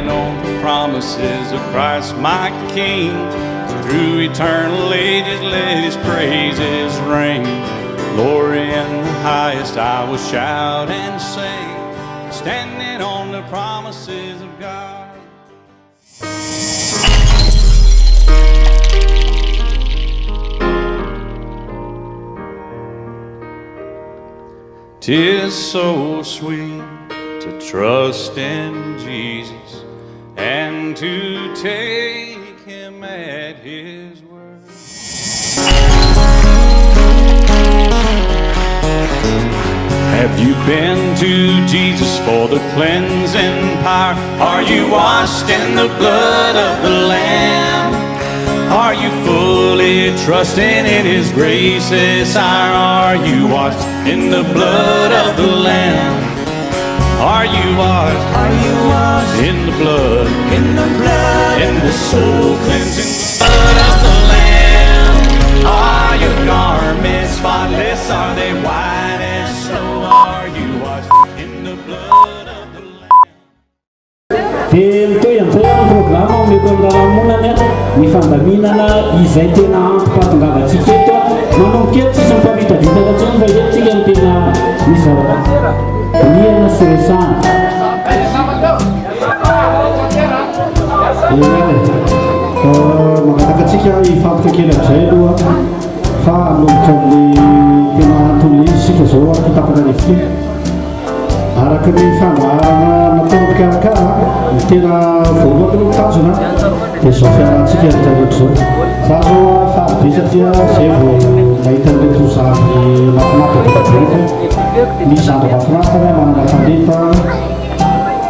Standing on the promises of Christ my King. Through eternal ages let his praises ring. Glory in the highest I will shout and sing. Standing on the promises of God. Tis so sweet to trust in Jesus and to take him at his word. Have you been to Jesus for the cleansing power? Are you washed in the blood of the Lamb? Are you fully trusting in His grace this hour? Are you washed in the blood of the Lamb? Are you washed? Are you washed in the blood? In the blood, in the soul cleansing blood of the Lamb. Are your garments spotless? Are they white as snow? Are you washed in the blood of the Lamb? Dia mitohy amin'izay ny programa omeko an'i Raramonany ny fandaminana izay tena antom-pahatongavantsika eto. Manomboka eto tsisy miparitadritaka intsony fa eto tsika no tena misy zavatra dinihana sy resahana. Eny ary e. Mangataka antsika hifantoka kely amin'izay aloha fa hanomboka amin'ny tena anton'ilay izy isika izao ary tapaka ny fitia. Araka ny fandaharana nataon'ny mpikarakara, ny tena voalohany aloha tanjona dia izao fiarahantsika rehetra rehetra izao. Za zao faly be satria zay vao nahita an'ireto zandry mahafinaritra be dia be ireto. Misy zandry mahafinaritra manana talenta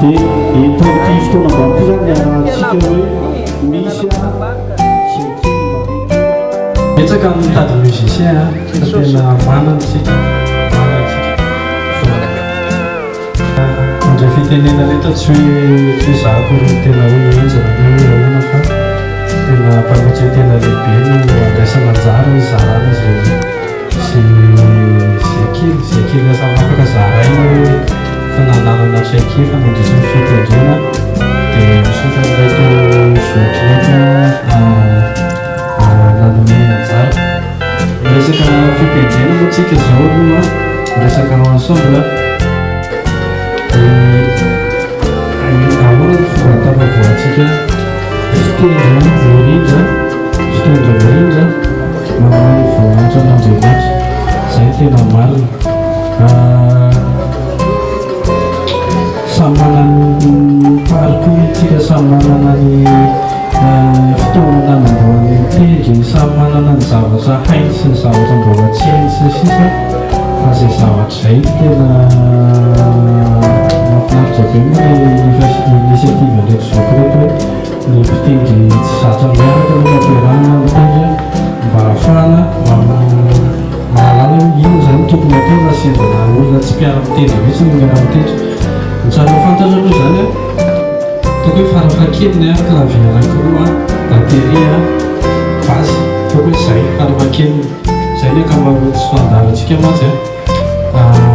dia eto amin'ity fotoana ambany ity zany niarahantsika hoe misy izay kely mba mety. Betsaka ny mitady musicien a, fa tena manana isika, manana isika. Mandray fitenenana eto tsy hoe tsy hoe za akory no tena hoe henjana na hoe ahoana fa tena mpametretena lehibe no andraisana anjara hizarana izay izay izay kely izay kely asa afaka zaraina hoe fa nananana traikefa nandritra ny fitendrena dia misaotra an'ireto zoky ireto nanome anjara. Miresaka fitendrena moa tsika izao aloha, miresaka ensemble dia ahoana ny fomba ahatafavoahantsika fitendry mirindra, fitendry mirindra manome voninahitra an'Andriamanitra, izay no tena marina. Samy manana ny parcours tsika, samy manana ny fotoana nanombohany nitendry, samy manana ny zavatra hainy sy ny zavatra mbola tsy hainy sy ny sisa fa izay zavatra izay no tena mahafinaritra be moa ilay initiative an'ireto zoky ireto hoe ny mpitendry tsy zatra miaraka aloha no ampiarahana mitendry mba ahafahana mahalala hoe inona izany no tokony hatao raha sendra olona tsy mpiara-mitendry mihitsy no miara-mitendry. Ny tsara ho fantatra aloha izany an, ataoko hoe farafahakeliny an, clavier anankiroa an, batterie an, basse, ataoko hoe izay farafahakeliny. Izay ny ankamaroan'ny standard antsika mantsy an.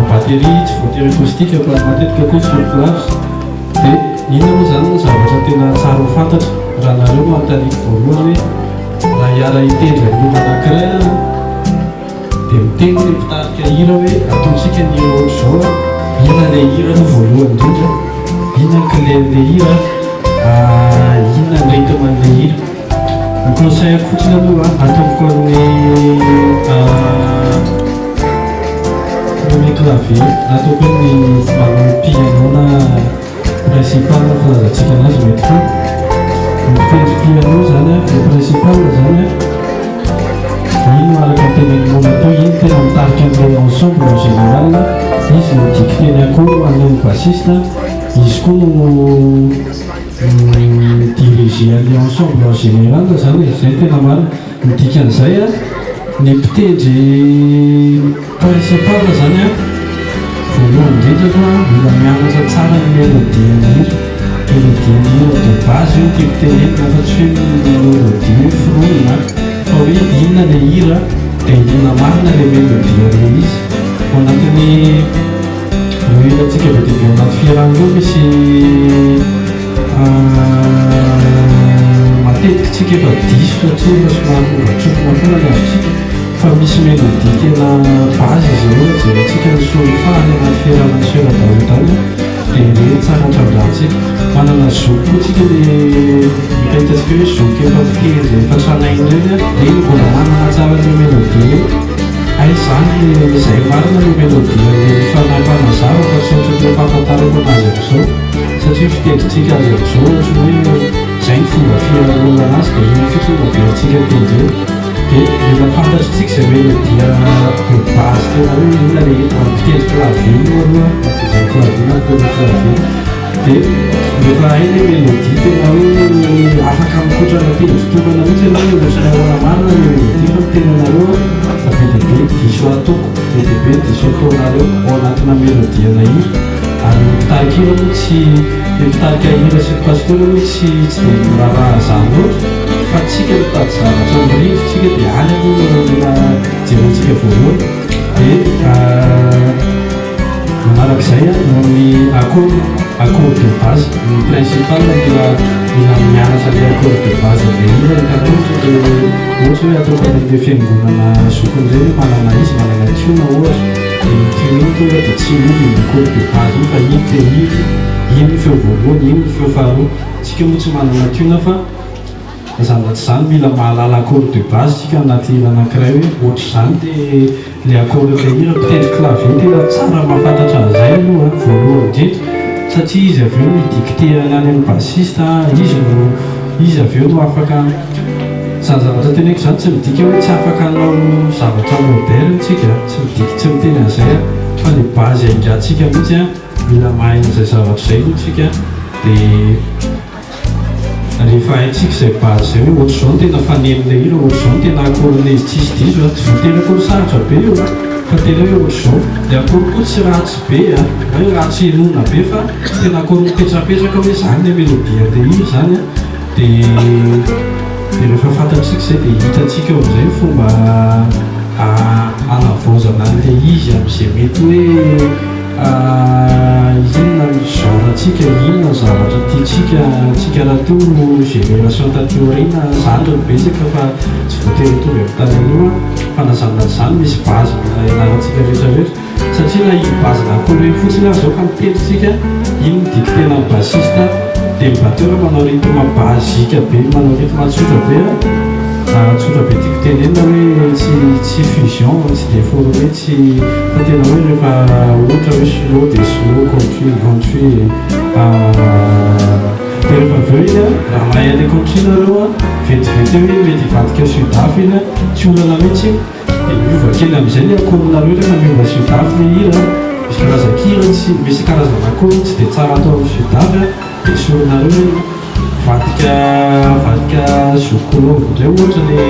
Batterie tsy voatery acoustique fa matetika koa sur claves. Dia inona moa izany ny zavatra tena tsara ho fantatra raha nareo no anontaniako voalohany hoe raha hiara-hitendry amin'ny olona anankiray aho an, Dia miteny ilay mpitarika hira hoe ataontsika ny hira ohatr'izao a, inona ilay hira aloha voalohany indrindra, inona ny clé-n'ilay hira, inona ny rythme an'ilay hira. Ny conseil-ko fotsiny aloha atomboko amin'ny premier clavier na ataoko hoe ny manao piano na Principal no filazantsika anazy mety koa. Mitendry piano zany an, le principal zany an, iny no araka ny tenenin'i Mona teo, iny tena mitarika an'ilay ensemble en général, izy no mi-dicter ny accord ho an'ny bassiste, izy koa no mi-diriger an'ilay ensemble en général zany e, zay no tena marina. Ny dikan'izay an, ny mpitendry principal zany an, voalohany indrindra aloha mila mianatra tsara ny mélodie an'ny hira, mélodie an'ny hira de base io no tiako tenenina fa tsy hoe mélodie hoe foronina fa hoe inona ilay hira dia inona marina ilay mélodie an'ilay izy. Ao anatin'ny ireo hirantsika be dia be ao anaty fihirana ireo misy. diso satria efa somary lovantsofina foana ny azontsika fa misy mélodie tena base izy ireo raha jerentsika ny solfa any anaty fiarahana ny sœur Daoud any dia ireny tsara trandrahantsika. Manana zoky koa tsika le mety ahitantsika hoe zoky efa mpitendry efa tranainy ireny an, ireny mbola manana tsara an'ilay mélodie io. Hay izany izay marina no mélodie an'ilay fanahy mpanazava fa tsy ohatran'ilay fahafantarako anazy amin'izao satria ny fitendrintsika azy amin'izao ohatran'ny hoe izay ny fomba fihiran'olona anazy dia iny fotsiny no averintsika tendry eo. Dia mila fantatritsika izay mélodie de base tena hoe inona ilay mpitendry clavier io aloha, deuxième clavier na premier clavier. Dia rehefa hay ilay mélodie tena hoe afaka mikotrana tendry tokana mihitsy ianao hoe ohatran'ny ahoana marina ilay mélodie fa miteny anareo aho fa be dia be ny diso ataoko, be dia be ny diso ataonareo ao anatina mélodie ana hira. Ary ny mpitarika hira moa tsy, ny mpitarika hira sy ny pasteur moa tsy tsy dia miraharaha an'izany loatra fa tsika mitady zavatra mirindra tsika dia any aloha no mila jerentsika voalohany. Dia Manarak'izay noho ny accord, accord de base, ny principal mila mila mianatra le accord de base le hira ny tanora le ohatra hoe ataoko any amin'le fiangonana zokiny ireny manana izy manana tiona ohatra dia iny tiona iny tonga dia tsy miova iny accord de base iny fa iny tehiry iny ny feo voalohany iny ny feo faharoa tsika moa tsy manana tiona fa Izany na tsy izany mila mahalala accord de base tsika anaty hira anankiray hoe ohatr'izany le le accord le hira, mpitendry clavier tena tsara mahafantatra an'izay aloha voalohany indrindra satria izy avy eo no hi-dicter any amin'ny bassiste, izy no izy avy eo no afaka izany zavatra teneniko izany tsy midika hoe tsy afaka hanao zavatra moderne tsika, tsy midika tsy miteny an'izay aho fa le base iaingantsika mihitsy an mila mahay an'izay zavatra izay aloha tsika dia Rehefa haintsika izay base izay hoe ohatr'izao no tena fanenon'ilay hira, ohatr'izao no tena accord-n'ilay izy tsisy diso a, tsy voatery akory sarotra be io a, fa tena hoe ohatr'izao. Ilay accord koa tsy ratsy be a, na hoe ratsy henoina be fa tena accord mipetrapetraka hoe izany ilay mélodie an'ilay hira izany a, dia dia rehefa fantatsika izay dia hitantsika eo amin'izay ny fomba hanavaozana an'ilay izy amin'izay mety hoe Inona ny genre-ntsika, inona ny zavatra tiantsika, antsika rahateo no génération taty aoriana, zandriny betsaka fa tsy voatery hitovy amin'ny tany aloha, fa na izany na tsy izany misy base mila ianarantsika rehetra rehetra, satria na iny base na iny fotsiny aza izao ka mitendry tsika, iny ny dictée-na ny bassiste, dia ny batteur manao rythme basique be, manao rythme tsotra be, tsotra be tiako tenenina hoe tsy tsy fusion, tsy déformé, Tsy fa tena hoe rehefa ohatra hoe slow dia slow, country country dia rehefa avy eo iny an, raha mahay an'ilay country nareo an, vetivety eo iny mety hivadika sud af iny an, tsy olana mihitsy iny, dia miova kely amin'izay ny accord-nareo rehefa miova sud af ilay hira an, misy karazan-kira tsy, misy karazana accord tsy dia tsara atao amin'ny sud af an, dia esorinareo iny, mivadika mivadika zouk love indray ohatra ilay.